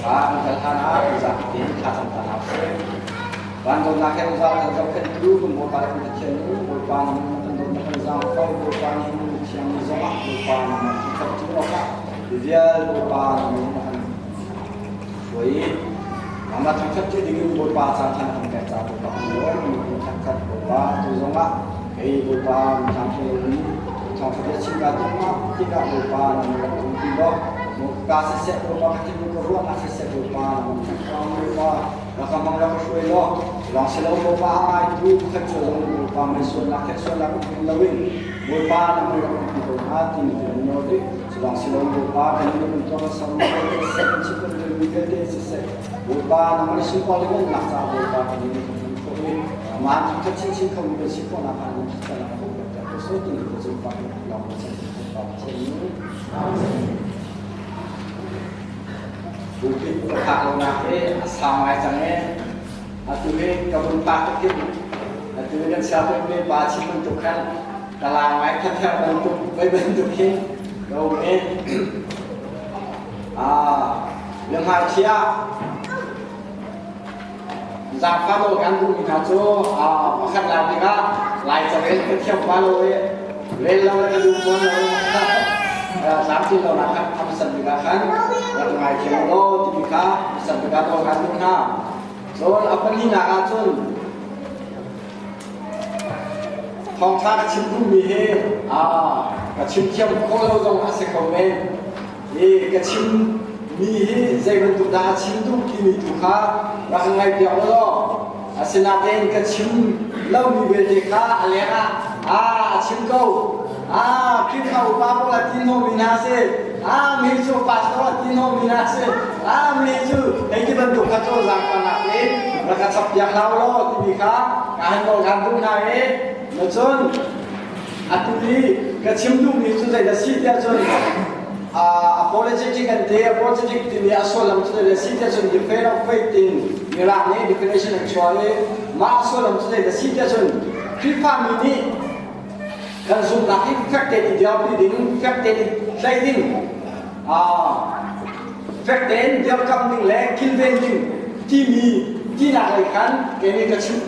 Thawngṭha kan kal hlan ah zapi tein thlacam ta hna usih. Van dawtnak he zau kan zohkhenhtu kan Bawipa le kan Pathian nu Bawipa na min kan dawtnak kan zaangfang Bawipa nih nu thiang ni zongah Bawipa na min thangṭhat ṭi awkah mi vial Bawipa na min na kan hruai i nangmah thangṭhat ṭi dingin Bawipa caan ṭhan kan pek caah Bawipa kan lawm mi kan thangṭhat Bawipa tu zongah kei Bawipa min thangṭhat lomi thawngṭha bia chim kaa timh tikah Bawipa na min rak um ti law ka siseh Bawipa ka thinlung ka ruahnak siseh Bawipa na min thangṭhat Bawipa rak ka hmang rak ka hruai law lawng si lo Bawipa a ngaitu pakhat cu zong Bawipa mei sualnak he sualnak um hin loin Bawipa na mei rak umpi ko hna ti na kan nawl i cu lawng si lo Bawipa kan in kan tuah kan ser mi vialte siseh kan chim kan rel mi vialte siseh Bawipa na mei sunpar le ngannak caah Bawipa kan in kan hman khawh i amah thangṭhat chinchin kho mi kan si khawhnak ah nan thangṭhatnak ko kan pek ko so ti na ka zumh pa lawng na chan Bawipa Pathian Amen. Pulpit ka phak lonak hi a sau ngai cang i atu hi ka vun phak tuk hin atu hi kan siangpawi pa chim bantuk khan ka lang ngai thather bantuk voi bantuk hin ka um i biahmaiṭhi ah zaangfah nawl kan duhmi hna cu pakhat lai tikah Laica rel ka thiam pa lo i rel lo le ka duh fawn lo tlamtlin lonak khan a hmasat bik ah khan rak ngaithiam law timi kha hmasat bik ah nawl kan duh hna. Cun a pahnihnak ah cun thawngṭha ka chim duhmi hi ka chim thiam khawh lo zong a si kho men. I ka chim mi hi zei bantuk dah a chim duh timi tu kha rak ngaihpiak u law asinain ka chim lomi vialte kha a leng ah a chim ko a Khrihfa upa pawl a ti hnawhmi hna si a mi cu pastor a ti hnawhmi hna si a mi cu hei ti bantuk kha cu zaangfahnak in rak ka chappiak hlah u law timi kha ka han nawl kan duh hna i na cun Atu i ka chim duhmi cu zeidah si tiah cun apologetic an ti. Apologetic timi a sullam cu zeidah si tiah cun defend of faith in Mirang nih definition an chuah i mah a sullam cu zeidah si tiah cun Khrihfami nih kan zumhnak hi fek tein i dirpi ding, fek tein i tlaih ding, fek tein dirkamh ding le kilven ding timi tinak lei khan kei nih ka chim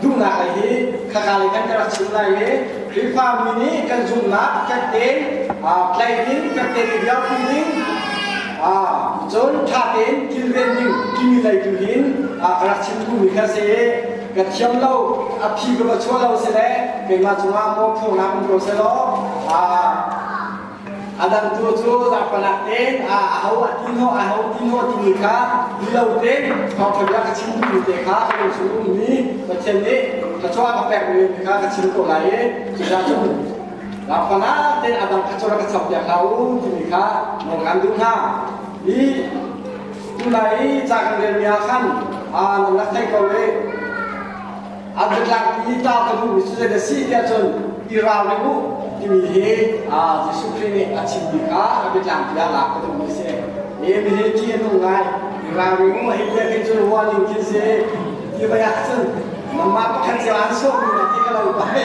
duhnak lei hi khaka lei khan ka rak chim lai i Khrihfami nih kan zumhnak fek tein tlaih ding, fek tein i dirpi ding, cun ṭha tein kilven ding timi lei tu hin ka rak chim duhmi kha si i ka thiam lo a phi ka va chuah lo si le keimah cungah mawhphurhnak um ko selaw A dang tu cu zaangfahnak tein aho a ti hnawh aho ti hnawh timi kha ti lo tein thawngṭha bia ka chim duhmi te kha ka lung chung ummi Pathian nih thluachuah ka pekmi kha ka chim ko lai i cucaah cun zaangfahnak tein a dang kha cu rak ka chappiak hlah u timi kha nawl kan duh hna. Hi tunai i ca kan relmi ah khan nan rak theih ko i A biatlangpi ta ka duhmi cu zei a si tiah cun i ralring u timi hi Jesuh Khrih nih a chimmi kha a biatlangpi ah lak ka duhmi a si. Hi mi hi ṭih a nung ngai. I ralring u hei tiah khin cun warning khi si. Ti vai ah cun nangmah pakhat cio an sawhmi na ti ka lo pai.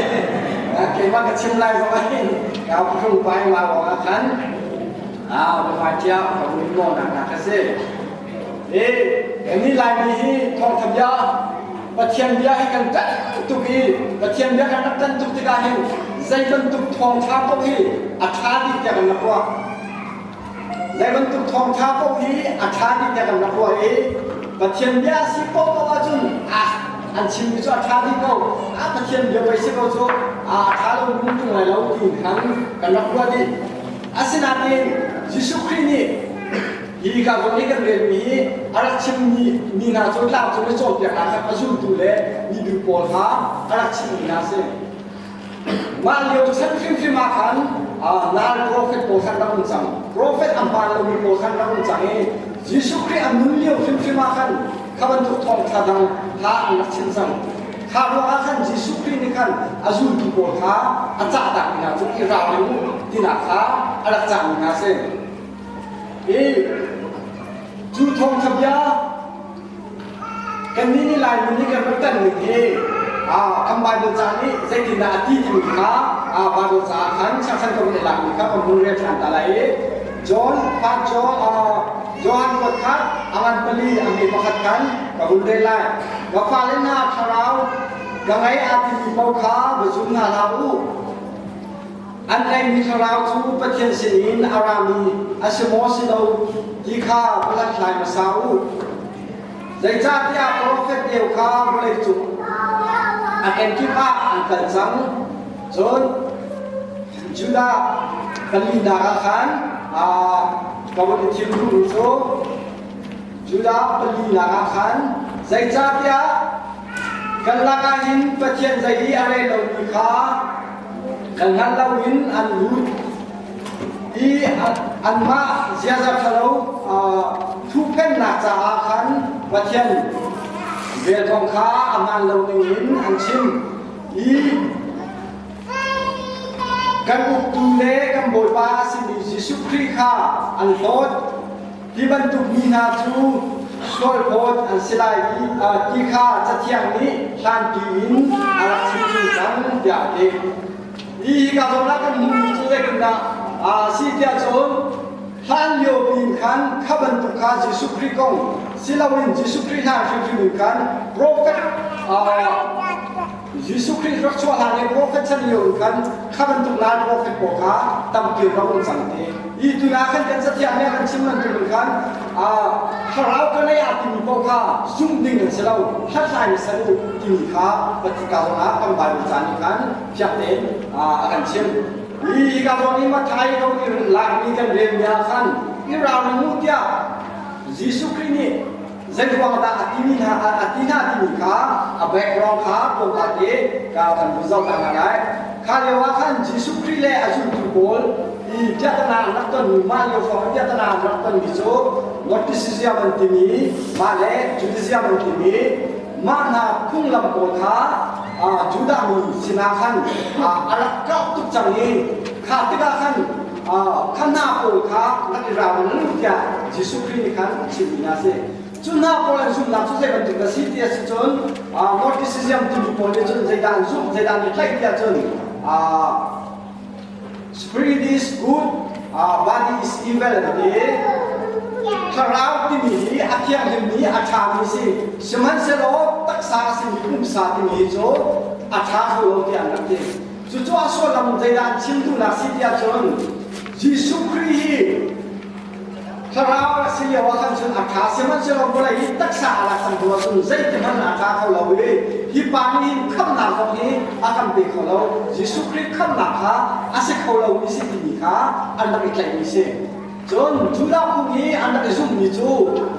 Keimah ka chim lai zong ah hin ka phuhrung pai ma ruang ah khan biahmai ṭiah ka vun nawlnak hna kha si. Hi kannih Laimi hi thawngṭha bia Pathian bia hi kan ṭanh tuk i Pathian bia kan rak ṭanh tuk tikah hin zei bantuk thawngṭha paoh hi a ṭha dih tiah kan rak ruah. Zei bantuk thawngṭha paoh hi a ṭha dih tiah kan rak ruah i Pathian bia a si paohpaoh ahcun ah an chimmi cu a ṭha dih ko. Ah Pathian bia pei si ko cu a ṭha lo lung tung lai lo ti khan kan rak ruah dih. Asinain Jesuh Khrih nih Hi ka zawn i kan relmi hi a rak chimmi mi hna cu tlangcung i cawnpiaknak kha a zultu le mibu pawl kha a rak chimmi hna a si. Mah lio chan hrimhrim ah khan nal profet pawl khan rak um cang. Profet a hmaan lomi pawl khan rak um cang i Jesuh Khrih a nun lio hrimhrim ah khan kha bantuk thawngṭha dang kha an rak chim cang. Kha ruangah khan Jesuh Khrih nih khan a zultu pawl kha a cahtakmi hna cu i ralring u tinak kha a rak cahmi hna a si. Hi cu thawngtha bia kannih nih Laimi nih kan rak tan ning hi kan Bible ca nih zeitindah a ti timi kha Bible ca khan changchan ka vun i lakmi kha kan hun rel ṭhan ta lai i. John pa John Johan kuat kha a ngan pali a hme pakhat khan ka hun rel lai. Ka fale hna thlarau ka ngei aa timi paoh kha va zum hna hlah u. An ngeihmi thlarau cu Pathian sinin a rami a si maw si lo ti kha va hlathlai hmasa u. Zeicahtiah profet deu kha vawleicung a kenkip ah an kal cang. Cun Judah palinak ah khan ka vun i thim duhmi cu Judah palinak ah khan zeicahtiah kan lakah hin Pathian zei i a rel lomi kha kan hngalh loin an lut i anmah ziaza ṭhalo thuhphenhnak caah khan Pathian vel kong kha a hmaan lo ningin an chim i kan uktu le kan Bawipa a simi Jesuh Khrih kha an hlawt. Hi bantuk mi hna cu sualphawt an si lai i ti kha Cathiang nih hlanpi in a rak chimchung cang tiah a ti. Hi hika zawn ah kan hmuhmi cu zeitindah a si tiah cun hlan lio piin khan kha bantuk kha Jesuh Khrih kong si loin Jesuh Khrih hlan hrimhrim in khan profet Jesuh Khrih rak chuah hlan i profet chan lio in khan kha bantuk nai profet pawl kha tampi rak um cang te. Hi tuna khan kan cathiang nih a kan chim bantuk in khan thlarau ka nei ah timi paoh kha zumh ding an si lo, hlathlai in ser u timi kha Patika zong ah kan Bible ca nih khan fiang tein a kan chim. Hi hika zawn i Matthai ko i lakmi kan relmi ah khan i ralring u tiah Jesuh Khrih nih Zeiruang dah a timi hna a ti hna timi kha a background kha tlawmpal te ka kan vun zoh ta hna lai. Kha lio ah khan Jesuh Khrih le a zultu pawl i piahtana an rak tonmi mah lio hrawng i piahtana an rak tonmi cu Gnosticism an timi mah le Judaism an timi mah hna phunglam pawl kha Judah mi sinah khan a rak kauh tuk cang i kha tikah khan kha hna pawl kha rak i ralring u tiah Jesuh Khrih nih khan a chimmi hna a si. Cu hna pawl an zumhnak cu zei bantuk a si ti a si cun Gnosticism timi pawl nih cun zeidah an zumh, zeidah an i tlaih tiah cun spirit is good, body is evil an ti. Thlarau timi hi a thianghlimmi, a ṭhami si. Sihmanhsehlaw taksa a simi pumsa timi hi cu a ṭha kho lo tiah an rak ti. Cucu a sullam zeidah an chim duhnak si tiah cun Jesuh Khrih hi thlarau a si lio ah khan cun a ṭha sihmanhsehlaw vawlei hi taksa a lak cang hnu ahcun zeitihmanh a ṭha kho lo i hi pa nih hin khamhnak zong hi a kan pe kho lo. Jesuh Khrih khamhnak kha a si kho lomi si timi kha an rak i tlaihmi si. Cun Judah phung i an rak i zumhmi cu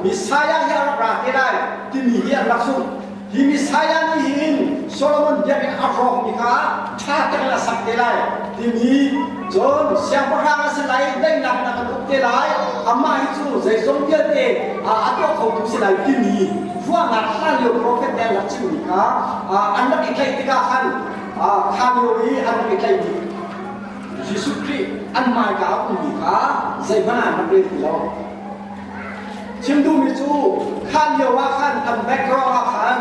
Messiah hi a rak ra te lai timi hi an rak zumh. Hi Messiah nih hin Solomon biakinn a hrawkmi kha ṭha tein a sak te lai timi cun siangpahrang a si lai daihnak in a kan uk te lai amah hi cu zeizong vialte a tuah khotu si lai timi ruahnak hlanlio profet nih an rak chimmi kha an rak i tlaih tikah khan kha lio i an rak i tlaihmi Jesuh Khrih an hmaika a ummi kha zeihmanh ah an rak rel ti lo. Chim duhmi cu kha lio ah khan an background ah khan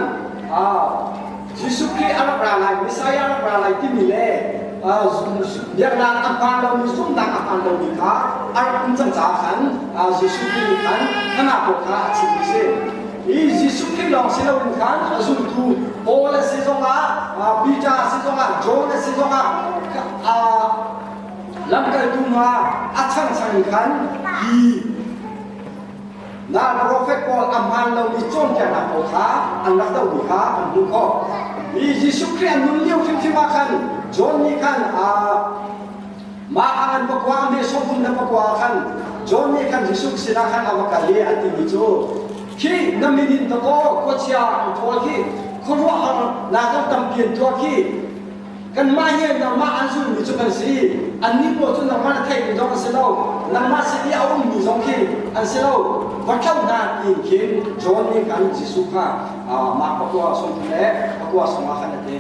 Jesuh Khrih a rak ra lai, Messiah a rak ra lai timi le biaknak a hmaan lomi, zumhnak a hmaan lomi kha a rak um cang caah khan Jesuh Khrih nih khan hna pawl kha a chimmi si. Hi Jesuh Khrih lawng si loin khan a zultu Paul a si zongah, Peter a si zongah, John a si zongah lamkaltu hna a changchang in khan hi na profet pawl a hmaan lomi cawnpiaknak pawl kha an rak dohmi kha an hmuh khawh. Hi Jesuh Khrih an nun lio hrimhrim ah khan John nih khan mah ah an pakua me sawhun na pakua ah khan John nih khan Jesuh sinah khan a va kal i a timi cu khi na min in dakaw khuachia an ṭhawl khi khuaruahhar nak tampi an tuah khi Kanmah hi nangmah an zulmi cu kan si. Annih pawl cu nangmah na theihmi zong an si lo. Nangmah sin i a ummi zong khi an si lo. Va tho hna tiin khin John nih khan Jesuh kha mah pakua 30 le pakua sawm ah khan a ti.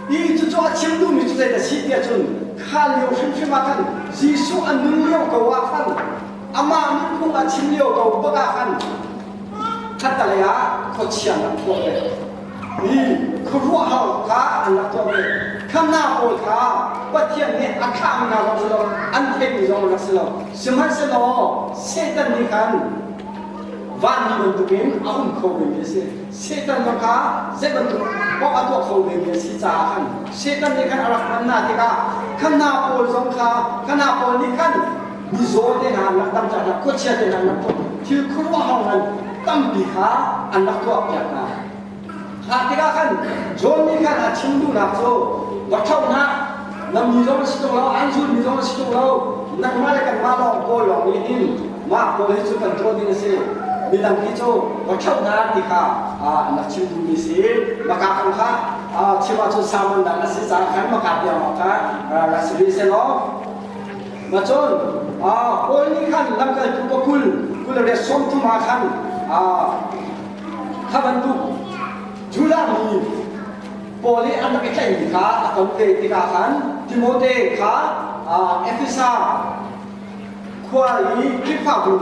Hi cucu a chim duhmi cu zeidah si tiah cun kha lio hrimhrim ah khan Jesuh a nun lio ko ah khan amah nunphung a chim lio ko bak ah khan khattalei ah khuachia rak thuah ve. Hi khuaruahhar kha an rak tuah ve. Khamnak pawl kha Pathian nih a thlahmi hna zong si lo, an theihmi zong rak si lo. Sihmanhsehlaw Satan nih khan vanmi bantukin a um kho vemi a si. Satan zong kha zei bantuk paoh a tuah kho vemi a si caah khan Satan nih khan a rak hman hna tikah kha hna pawl zong kha kha hna pawl nih khan mizaw te hna an rak dam cang hna, khuachia te hna an rak tuah thil khuaruahhar ngan tampi kha an rak tuah piak hna. Kha tikah khan John nih khan a chim duhnak cu va ṭho hna, na mi zong a si ṭung lo, an zulmi zong a si ṭung lo, nangmah le kanmah lawng pawl lawng nih hin mah pawl hi cu kan tuah ding a si. Midang hi cu va ṭho hna ti kha an rak chim duhmi si. Maka kong kha chim ahcun sermon dang a si caah khan maka tiang awk kha rak si rih sehlaw Ma cun Paul nih khan lamkaltu pakul kul le 30 ah khan Kha bantuk Judah mi pawl i an rak i tlaihmi kha a ton ve tikah khan Timote kha Efesa khua i Khrihfabu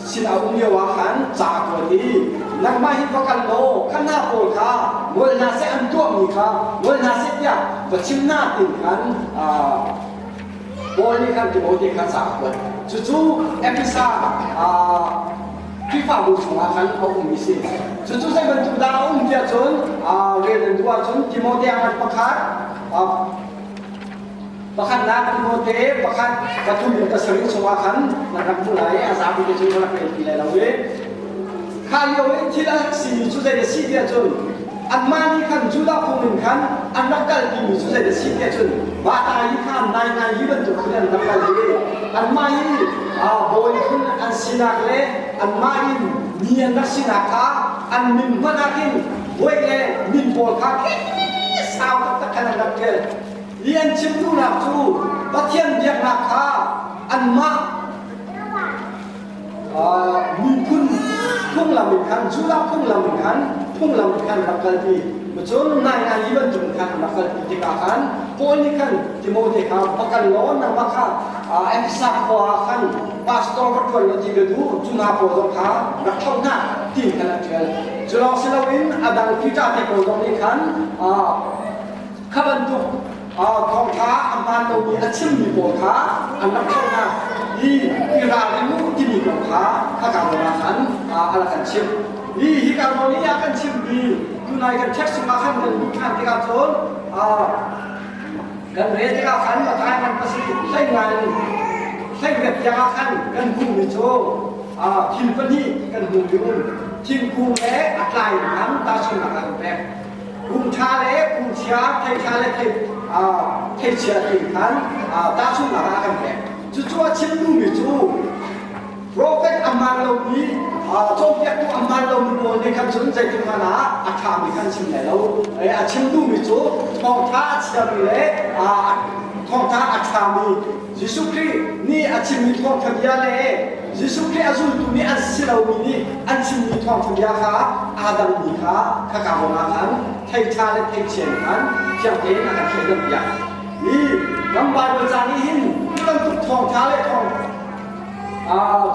sin a um lio ah khan ca a kuat i nangmah hi va kal law kha hna pawl kha ngol hna seh an tuahmi kha ngol hna seh tiah va chim hna tin khan Paul nih khan Timote kha ca a kuat. Cucu Efesa Khrihfabu chungah khan a ummi si. Cucu zei bantuk dah a um tiah cun rel nan duh ahcun Timote a ngan pakhat pakhatnak Timote pakhat pathum in pasarih chungah khan nan rak hmuh lai i a zapi te cu rak rel ti lai lo i kha lio i thil a simi cu zei a si tiah cun anmah nih khan Judah phung in khan an rak kalpimi cu zei a si tiah cun Bata hi khan nai nai hi bantuk khin an rak kal i anmah hi bawi phun an sinak le anmah in mi an rak sinak kha an min hmanh ah khin bawi le min pawl kha sau taktak khan an rak ṭial. Hi an chim duhnak cu Pathian biaknak kha anmah miphun phunglam in khan Judah phunglam in khan phunglam in khan rak kalpi cun nai nai hi bantuk in khan rak kalpi tikah khan Paul nih khan Timote kha va kal law nangmah kha Efesa khua ah khan pastor va ṭuan law ti ka duh cu hna pawl zong kha rak thlauh hna ti khan a ṭial cu lawng si loin a dang Peter te pawl zong nih khan kha bantuk thawngṭha a hmaan lomi a chimmi pawl kha an rak thlauh hna i i ralring u timi kong kha khaka zawn ah khan a rak kan chimh. Hi hika zawn i a kan chimmi tunai kan check chungah khan kan luh ṭhan tikah cun kan rel tikah khan Mathai man pasarih hlei ngai in hlei riat tiang ah khan kan hmuhmi cu thil pahnih kan hmuhmi um thingkung le a tlai in khan tahchunhnak a kan pek. Kung ṭha le kung chia, thei ṭha le thei thei chia ti khan tahchunhnak ah a kan pek. Cucu a chim duhmi cu profet a hmaan lomi cawnpiaktu a hmaan lomi pawl nih khan cun zeitik hmanh ah a ṭhami khan chim lai lo. A chim duhmi cu thawngṭha a chiami le thawngṭha a ṭhami Jesuh Khrih nih a chimmi thawngṭha bia le Jesuh Khrih a zultu nih an si lomi nih an chimmi thawngṭha bia kha aa dangmi kha khaka zawn ah khan thei ṭha le thei chia in khan fiang tein a kan thleidan piak. Hi kan Baibal ca nih hin hi bantuk thawngṭha le thawng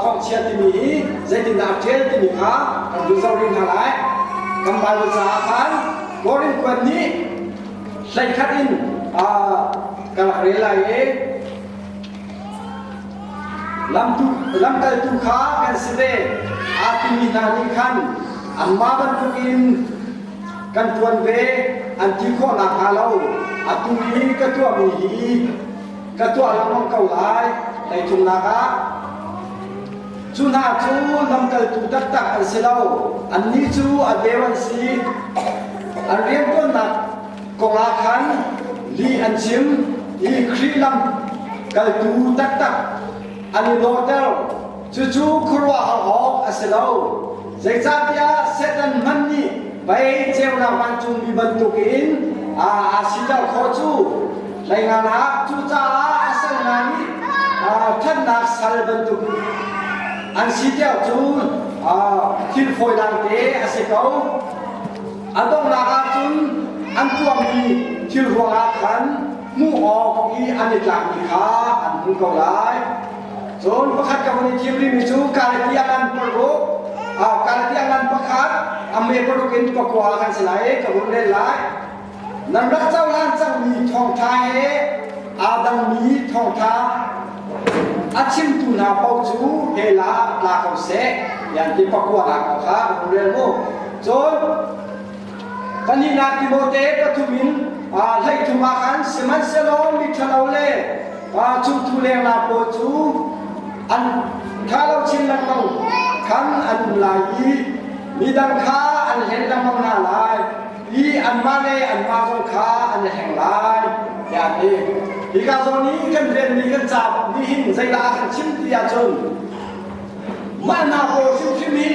thawngchia timi hi zeitindah a ṭial timi kha kan vun zoh rih hna lai. Kan Baibal caah khan Korin kuan nih hleikhat in ka rak rel lai i lamkaltu kha kan si ve aa timi hna nih khan anmah bantukin kan ṭuan ve an ti khawh nakhnga lo atu i ka tuahmi hi ka tuah lengmang ko lai hleithumnak ah Cu hna cu lamkaltu taktak an si lo. Annih cu a deu an si. An rianṭuannak kong ah khan lih an chim i Khrih lam kaltu taktak an i lawhter. Cucu khuaruahhar awk a si lo. Zeicahtiah Satan hmanh nih pei ceunak vancungmi bantukin aa siter khawh cu. Hleinganak cucaah a sal hna nih ṭhatnak sal bantuk an si tiah cu thil fawi dangte a si ko. A donghnak ah cun an tuahmi thil ruangah khan hmuh awk i an i tlakmi kha an hmu ko lai. Cun pakhat ka vun i thim rihmi cu Galatia ngan paruk, Galatia ngan pakhat, a me paruk in pakua kan si lai i ka vun rel lai. Nan rak cohlan cangmi thawngṭha he Aa dangmi thawngtha a chimtu hna paoh cu hell ah tla ko seh tiah an ti. Pakua nak kong kha ka rel mu. Cun pahnihnak Timote pathum in 13 ah khan sihmanhsehlaw mi ṭhalo le chungthu lengla pawl cu an ṭha lo chin lengmang khan an um lai i midang kha an hlen lengmang hna lai i anmah le anmah zong kha an i hleng lai tiah a ti. Hika zawn i kan rianmi kan ca nih hin zeidah a kan chim ti ahcun mah hna pawl hrimhrim hi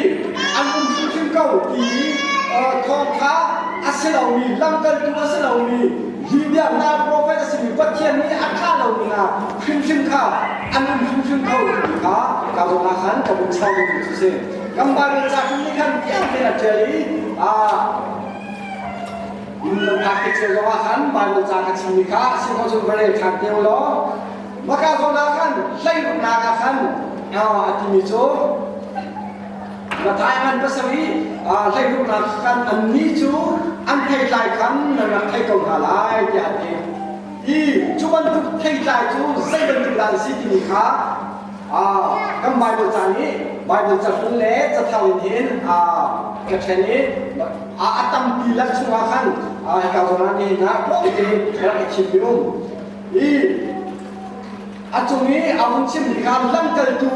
an um hrimhrim ko ti thawngtha a si lomi lamkaltu a si lomi lihbiaknak profet a simi Pathian nih a thlah lomi hna hrimhrim kha an um hrimhrim ko ti kha ka zawn ah khan ka vun chau duhmi cu si. Kan Bible ca hrim nih khan tiang tein a ṭial i nan phak tik cio zongah khan Bible ca ka chimmi kha a si khawh cun va rel ṭhan te u law maka zawn ah khan hleiruknak ah khan a timi cu Mathai ngan pasarih hleiruknak khan annih cu an theitlai khan nan rak thei ko hna lai tiah a ti. I cu bantuk theitlai cu zei bantuk dah an si timi kha kan Bible ca nih Bible cahlun le cathar in hin ka ṭhen i a tampi lak chungah khan hika zawn ah nihin ah tlawmte rak i thim um. I a cung i a hun chimmi kha lamkaltu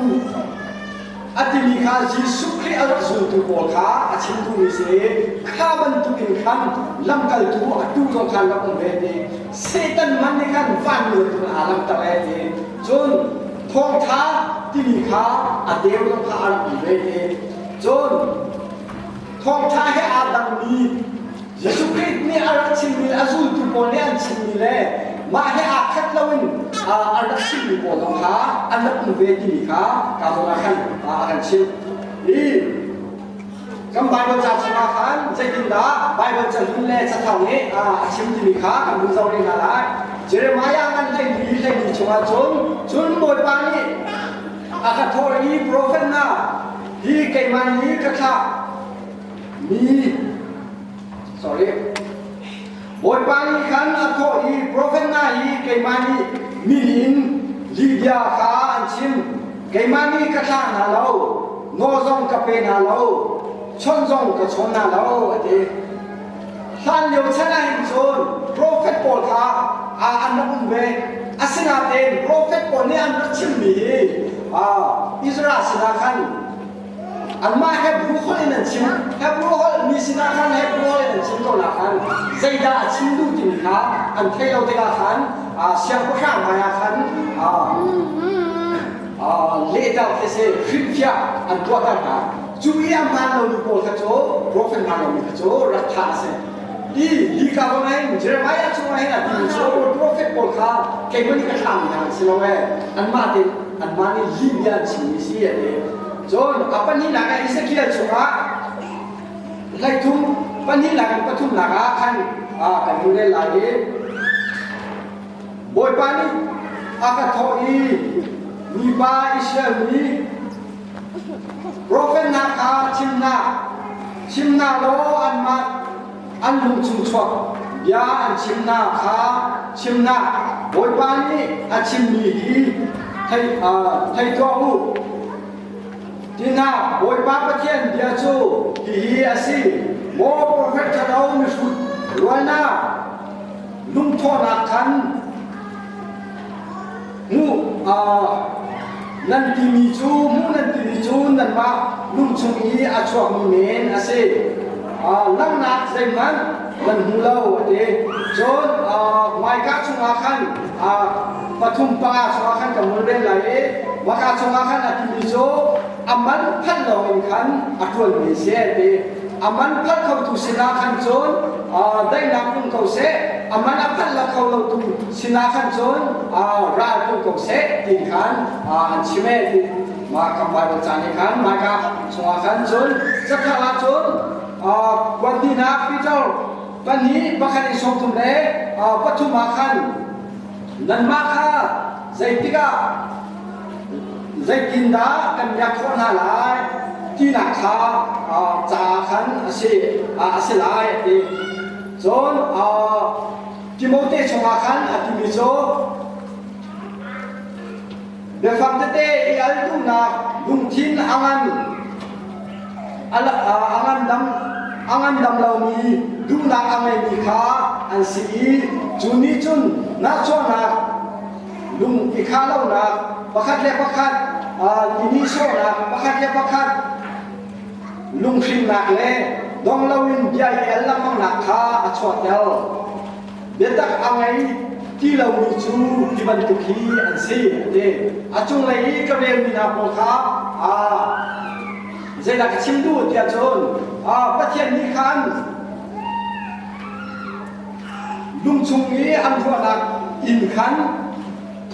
a timi kha Jesuh Khrih a rak zultu pawl kha a chim duhmi si kha bantukin khan lamkaltu a tu zong khan rak um ve ti Satan man nih khan vanmi bantukin aa langhter e ti cun thawngtha timi kha a deu zong kha a rak um ve ti cun thawngtha he aa dangmi Jesuh Khrih nih a rak chimmi a zultu pawl nih an chimmi le mah he aa khat loin a rak chimmi pawl zong kha an rak um ve timi kha ka zawn ah khan a kan chimh. I kan Bible ca chungah khan zeitindah Bible cahlun le cathar nih a chim timi kha kan vun zoh rih hna lai. Jeremiah ngan 12 hleili chungah cun cun Bawipa nih a ka thawh i profet hna hi keimah nih ka thlah mi sorry Bawipa nih khan a thawh i profet hna hi keimah nih min in lihbia kha an chim keimah nih ka thlah hna lo nawl zong ka pe hna lo chawnh zong ka chawn hna lo a ti hlan lio chan ah hin cun profet pawl kha an rak um ve asinain profet pawl nih an rak chimmi hi Israel sinah khan Anmah Hebrew holh in an chim. Hebrew holh mi sinah khan Hebrew holh in an chim ko na khan zeidah a chim duh timi kha an theih lo tikah khan siangpahrang hmaiah khan lehter khi si hrilhfiah an tuahter hna. Cu i a hmaan lomi pawl kha cu profet hmaan lomi kha cu rak thah a si. I hi ka kong hin Jeremiah chungah hin a timi cu profet pawl kha keimah nih ka thlahmi hna an si lo ee. Anmah tein anmah nih lih bia an chimmi si a ti. Cun a pahnihnak ah Ezekiel chungah hleithum pahnihnak in pathumnak ah khan kan hmu rel lai i Bawipa nih a ka thawh i mipa Israel mi profet hna kha chim hna chim hna law anmah an lung chung chuak bia an chim hna kha chim hna Bawipa nih a chimmi hi thei, thei tuah u Tina Bawipa Pathian bia cu hihi a si maw profet ṭhalo mihrut rualnak lungthawhnak khan hmuh nan timi cu hmuh nan timi cu nanmah lungchung i a chuakmi men a si. Langhnak zeihmanh nan hmu lo a ti. Cun hmaika chungah khan pathum panga chungah khan ka mul rel lai i maka chungah khan a timi cu a man phanh lawngin khan a ṭuanmi a si a ti. A man phanh khotu sinah khan cun daihnak um ko seh, a man a phanh lo kho lotu sinah khan cun ral tung ko seh ti khan an chim e ti mah kan Bible ca nih khan mahka chungah khan cun cathar ah cun kuantinak Peter pahnih pakhat in 30 le pathum ah khan nanmah kha zeitik ah zeitindah kan miak khawh hna lai tinak kha ca khan a si a si lai a ti. Cun Timote chungah khan a timi cu. Biafang tete i al duhnak lungthin a ngan a ngandam a ngandam lomi duhnak a ngeimi kha an si i cu nih cun nahchuahnak lung i khah lonak pakhat le pakhat i nihsawhnak pakhat le pakhat lunghrinnak le dong loin bia i el lengmangnak kha a chuahter. Biatak a ngei ti lomi cu hi bantuk hi an si a ti. A cunglei i ka relmi hna pawl kha zeidah ka chim duh tiah cun Pathian nih khan lungchung i an ruahnak inn khan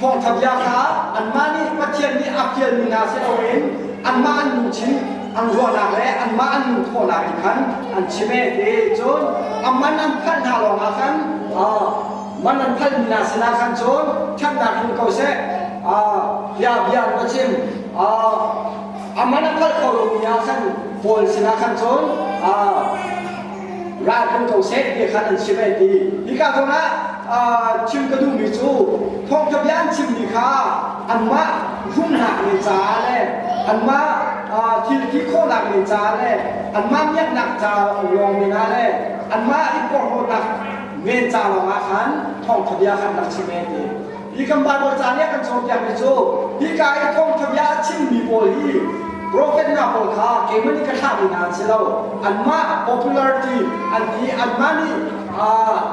thawngṭha bia kha anmah nih Pathian nih a fialmi hna si loin anmah an lungchim an ruahnak le anmah an lungthawhnak in khan an chim e ti cun a man an phalh hna lawngah khan man an phalhmi hna sinah khan cun ṭhatnak tlung ko seh tiah bia an va chim. A man a phalh kho lomi ah khan Paul sinah khan cun ral tlung ko seh ti khan an chim ai ti. Hika zawn ah chim ka duhmi cu thawngṭha bia an chimmi kha anmah rumnak men caah le anmah thil ti khawhnak men caah le anmah miaknak ca lawng men ah le anmah i porhlawtnak men ca lawngah khan thawngṭha bia khan rak chim ai ti. Hi kan Bible ca nih a kan cawnpiakmi cu hika i thawngṭha bia a chimmi pawl hi profet hna pawl kha keimah nih ka thlahmi hna an si lo. Anmah popularity an ti, anmah nih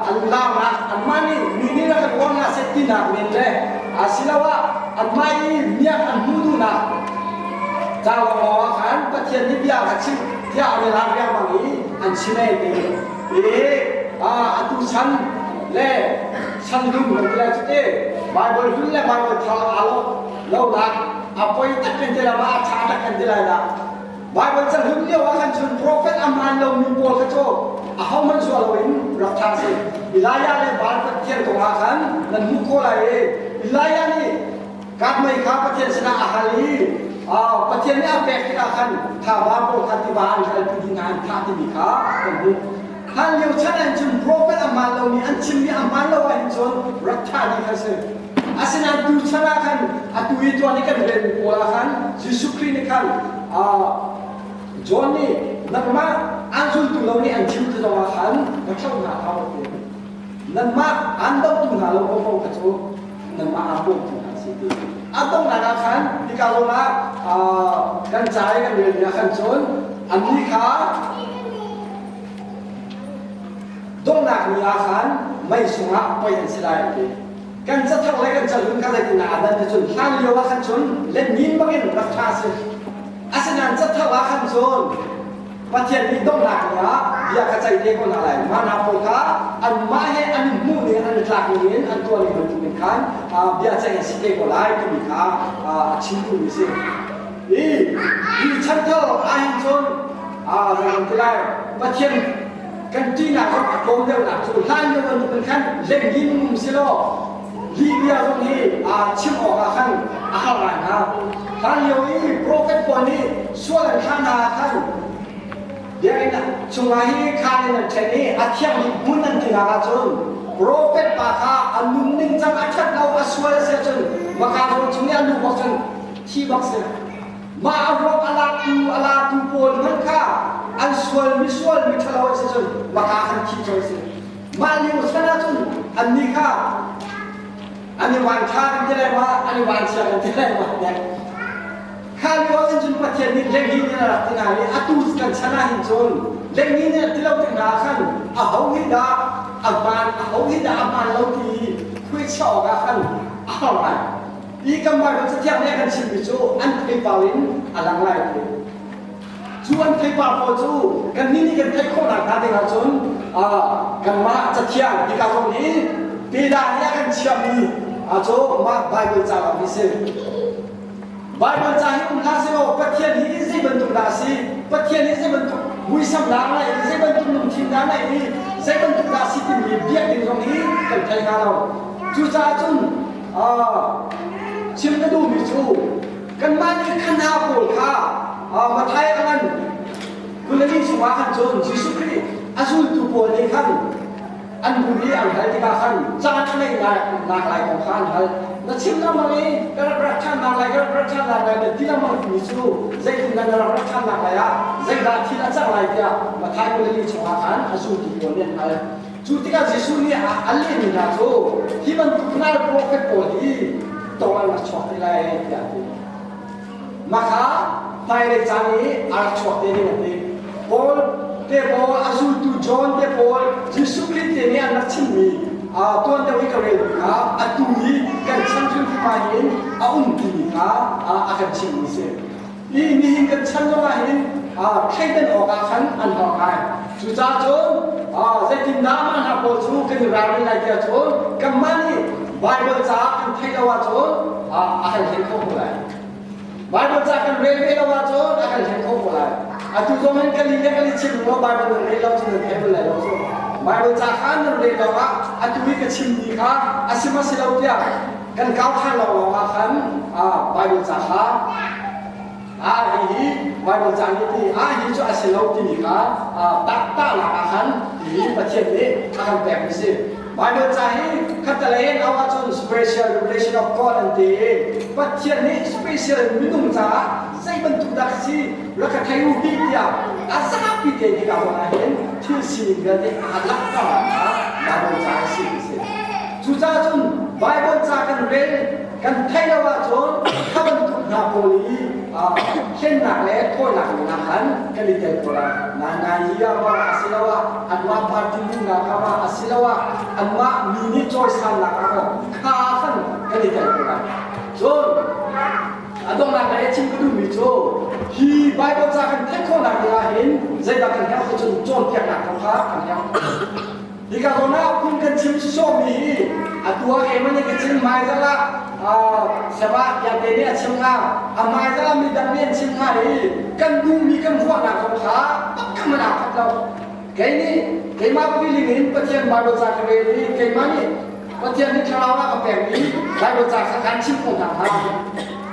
an laarnak, anmah nih mi nih rak kan uar hna seh tinak men le asiloah anmah i miak an hmuh duhnak ca lawnglawng ah khan Pathian nih bia a ka chimh tiah an i lak riangmang i an chim ei ti. I atu chan le chan dum kan ti lai cu ti Bible hlun le Bible thar aa lo lonak a poi tak kan ti lai ma a ṭha tak kan ti lai dah. Bible ca hlun lio ah khan cun prophet a hmaan lomi pawl kha cu ahohmanh zuah loin rak ṭha si. Elijah le Baal pathian kong ah khan nan hmuh khawh lai i Elijah nih Katmei kha Pathian sinah a hal i Pathian nih a pek tikah khan thaba pawl kha tiva an kalpi dih hna an thah timi kha kan hmuh. Hlan lio chan ah cun prophet a hmaan lomi an chimmi a hmaan lo ahhin cun rak thah dih kha si. Asinain tu chan ah khan atu i tuan i kan relmi pawl ah khan Jesuh Khrih nih khan John nih nangmah aan zultu lo nih an chim ti zongah khan na thlauh hna hau a ti. Nanmah aan dohtu hna lo paohpaoh kha cu nanmah aa pawmtu hna si ti. A donghnak ah khan hika zawn ah kan ca i kan relmi ah khan cun annih kha donghnak ni ah khan mei chungah poi an si lai an ti. Kan cathar le kan cahlun kha zeitindah aa dan ti cun hlan lio ah khan cun letnin bangin rak ṭha a si. Asinain cathar ah khan cun Pathian nih donghnak ni ah bia ka ceih te ko hna lai. Mah hna pawl kha anmah he an i hmuh ning an i tlak ning in an tuah ning bantukin khan bia ceih an si te ko lai timi kha a chim duhmi a si. Hi hi chanthar ahhin cun zei kan ti lai Pathian kan ṭihnak zong a tlawm deuhnak cu hlan lio bantukin khan lengin um si law Lih bia zong hi chim awkah khan a har ngai hna. Hlan lio i profet pawl nih sual an thlah hna ah khan biakinn chungah hi khaan in an ṭhen i a thiangbik hmun an tinak ahcun profet pa kha a nun ningcang a ṭhat lo a sual a si ahcun maka zawn chung i a luh bak cun thi bak si. Mah a ruak a laktu a latu pawl hmanh kha an sual misual miṭhalo an si cun maka khan thi colh si. Mah lio chan ahcun annih kha an i vanṭha kan ti lai ma, an i vanchia kan ti lai ma dek. Kha lio ahcun cun Pathian nih lenghi nih a rak ti hna i atu kan chan ahhin cun lenghi nih a ti lo tik hna ah khan aho hi dah a hmaan, aho hi dah a hmaan lo ti khuaichiah awkah khan a har ngai. Hi kan Bible Cathiang nih a kan chimmi cu an theipar in a lang lai ti. Cu an theipar pawl cu kannih nih kan theih khawhnak hnga ding ahcun kanmah Cathiang hika zawn hi Peda nih a kan chiahmi cu mah Bible ca lawng hi si. Bible ca hi um hlah sehlaw Pathian hi zei bantuk dah a si? Pathian hi zei bantuk muisam dah a ngeih i zei bantuk lungthin dah a ngeih i zei bantuk dah a si timi biak ding zong hi kan thei hnga lo. Cucaah cun chim ka duhmi cu Kanmah nih khan-ha pawl kha Matthai a ngan 22 chungah khan cun Jesuh Khrih a zultu pawl nih khan an bu i an hal tikah khan caan a ngeih nak lai kong kha an hal. Na chim lengmang i ka rak rat ṭhannak lai, ka rak rat ṭhannak lai na ti lengmang timi cu zeitindah na rak rat ṭhannak lai ah zeidah thil a cang lai tiah Matthai 24 chungah khan a zultu pawl nih an hal. Cu tikah Jesuh nih a lehmi hna cu hi bantuk nal profet pawl hi tong an rak chuak te lai tiah a ti. Mah kha hmailei caan i a rak chuak te ding a ti. Paul te pawl, a zultu John te pawl, Jesuh Khrih te nih an rak chimmi tuan deuh i ka relmi kha atu i kan chan hrimhrim ah hin a um timi kha a kan chimmi si. Hi nihin kan chan zongah hin thleidan awkah khan an hawk ngai. Cucaah cun zeitindah mah hna pawl cu kan i ralrin lai tiah cun kanmah nih Baibal caah kan theih lo ahcun a kan hlen kho ko lai. Baibal ca kan rel ve lo ahcun a kan hlen kho ko lai. Atu zong hin kan i le kan i chim lo Baibal nan rel lo cun nan thei bal lai lo cu. Baibal ca kha nan rel lo ah atu i ka chimmi kha a si ma si lo tiah kan kau ṭhan lawnglawng ah khan Baibal ca kha a hi hi Baibal ca nih ti a hi cu a si lo timi kha taktak lak ah khan hi Pathian nih a kan pek mi si. Baibal ca hi khattelei in auh ahcun special revelation of God an ti i Pathian nih special minung caah zei bantuk dah ka si rak ka thei u hi tiah a zapi te hika zawn ah hin thil sining vialte aa langhter kha Baibal ca a si ti si. Cucaah cun Baibal ca kan rel kan theih lo ahcun kha bantuk hna pawl i hlennak le thawinak lengah khan kan i tel ko lai. Nainai hi ah ma asiloah anmah party duhnak ah ma asiloah anmah mi nih cawisannak ah maw kha khan kan i tel ko lai. Cun a donghnak lei a chim ka duhmi cu hi Baibal ca kan theih khawhnak dingah hin zeidah kan herh ti cun cawnpiaknak kong kha kan herh. Hika zawn ah phung kan chim sawhmi hi atu ah keimah nih ka chim hmaizarh ah Sabah vialte nih a chim hnga a hmaizarh ah midang nih an chim hnga i kan duhmi kan ruahnak zong kha pakhat hmanh aa khat lo. Kei nih keimah feeling in Pathian Bible ca ka rel i keimah nih Pathian nih thlarau a ka pekmi Bible ca kha kan chim ko hna hnga.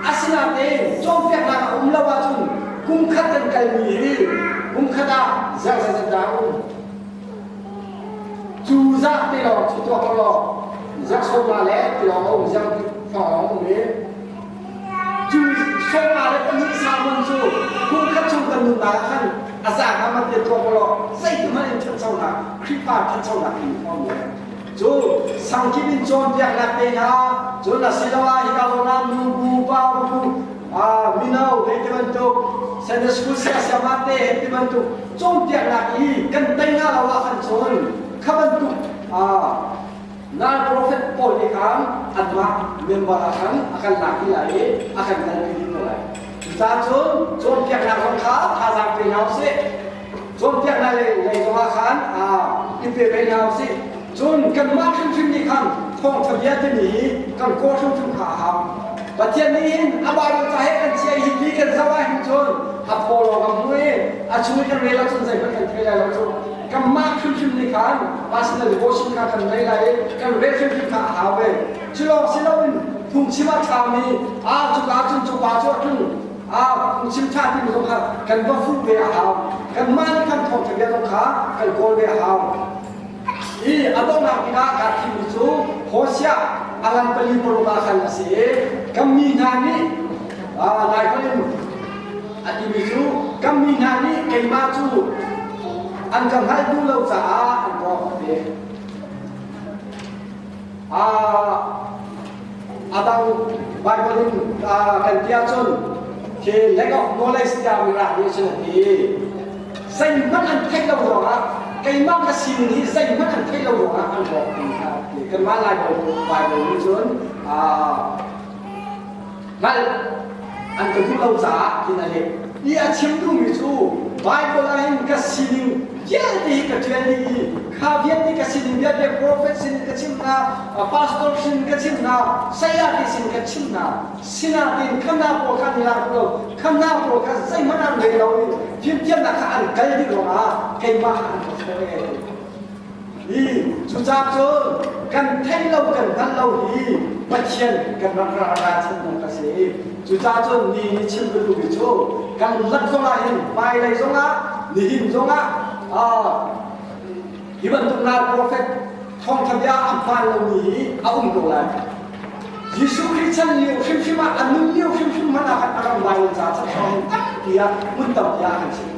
Asinain cawnpiaknak a um lo ahcun kum khat kan kalmi hi kum khat ah zer zeizat dah a um. Cu zah ti lawng cu tuah ko law zak sawma le ti lawng a um zak thawng a um i cu sawma le pahnih salmon cu kum khat chung kan nunnak ah khan a za hnga man te tuah ko law zeitihmanh in ṭhanchonak Khrihfa ṭhanchonak in a um le cu sangkip in cawnpiaknak te hna cun asiloah hika zawn ah nu bu pa bu mino hei ti bantuk Sunday school siasiama te hei ti bantuk cawnpiaknak i kan tei hna lo ah khan cun kha bantuk nal prophet pawl nih khan anmah member ah khan a kan lak ti lai i a kan kalpi ding ko lai. Cucaah cun cawnpiaknak zong kha thazaang pe hna usih. Cawnpiaknak lei lei zongah khan i pe ve hna usih. Cun kanmah hrimhrim nih khan thawngṭha bia timi hi kan kawl hrimhrim kha a hau. Pathian nih hin a Bible ca he kan chia hi ti kan zoh ah hin cun a phaw lawng kan hmu i a chung i kan rel ahcun zeihmanh kan thei lai lo cu. Kanmah hrimhrim nih khan personal devotion kha kan ngei lai i kan rel hrimhrim kha a hau ve. Cu lawng si loin phungchim a ṭhami a cuka cun cupa cu a tlung a phungchim ṭha timi zong kha kan va fuh ve a hau. Kanmah nih khan thawngṭha bia zong kha kan kawl ve a hau. Hi a donghnak bik ah kaa thimmi cu Hosea a ngan pali paruk ah khan a si i kan mi hna nih Laiholh in a timi cu kan mi hna nih keimah cu an ka hngalh duh lo caah an rawk a ti. A dang Bible in kan ti ahcun khi lack of knowledge tiah Mirang nih cun a ti. Zeihmanh an theih lo ruangah keimah ka sining hi zeihmanh an theih lo ruangah an rawk ti kha ti. Kanmah Lai Bible nih cun hngalh an ka duh lo caah tin a leh. I a chim duhmi cu Bible ah hin ka sining vialte hi ka ṭial dih i kha vialte ka sining vialte prophet sin ka chimh hna, pastor sin ka chimh hna, sayate sin ka chimh hna. Sinain khamnak pawl kha an i lak lo. Khamnak pawl kha zeihmanh an rel lo i fimthiamnak kha an kal dih ruangah keimah an ka thawh e. Hi cucaah cun kan theih lo kan hngalh lo hi Pathian kan rak ra ra chimnak a si. Cucaah cun ni ni chim ka duhmi cu kan lak zongah hin hmailei zongah nihin zongah hi bantuk nal prophet thawngtha bia a hmaan lomi hi a um ko lai. Jesuh Khrih chan lio hrimhrim ah a nun lio hrimhrim hmanh ah khan a ram lai ca chan tampi ah hmun tampi ah kan chim.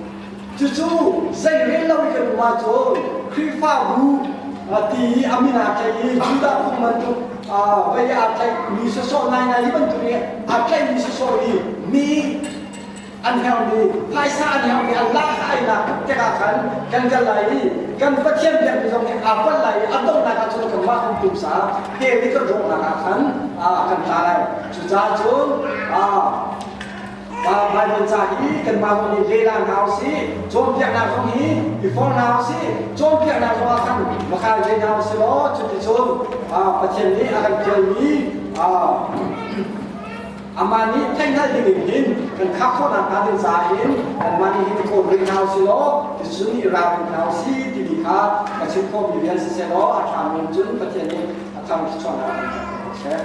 Cucu zei rel lo i kan um ahcun Khrihfabu ti i a min aa tlaih i Judah phung bantuk vei aa tlaih mi sawsawh ngaingai hi bantuk i aa tlaihmi sawsawh i mi an herhmi phaisa an herhmi an lak ainak tikah khan kan kal lai i kan Pathian biakmi zong hi aa palh lai i a donghnak ah cun kanmah kan pumsa he i kan rawhnak ah khan kan tla lai. Cucaah cun Baibal ca hi kanmah zong nih lela hna usih, cawnpiaknak zong hi i forh hna usih, cawnpiaknak zong ah khan va kai ve hna usih law cuticun Pathian nih a kan fialmi amah nih theihhngalh ding in hin kan khah khawhnak hnga ding caah hin kanmah nih hin kawl rih hna usih law ticun i ralring hna usih timi kha ka chim khawhmi rian siseh law a ṭhami cun Pathian nih a thang thluachuahnak kan pek ko seh.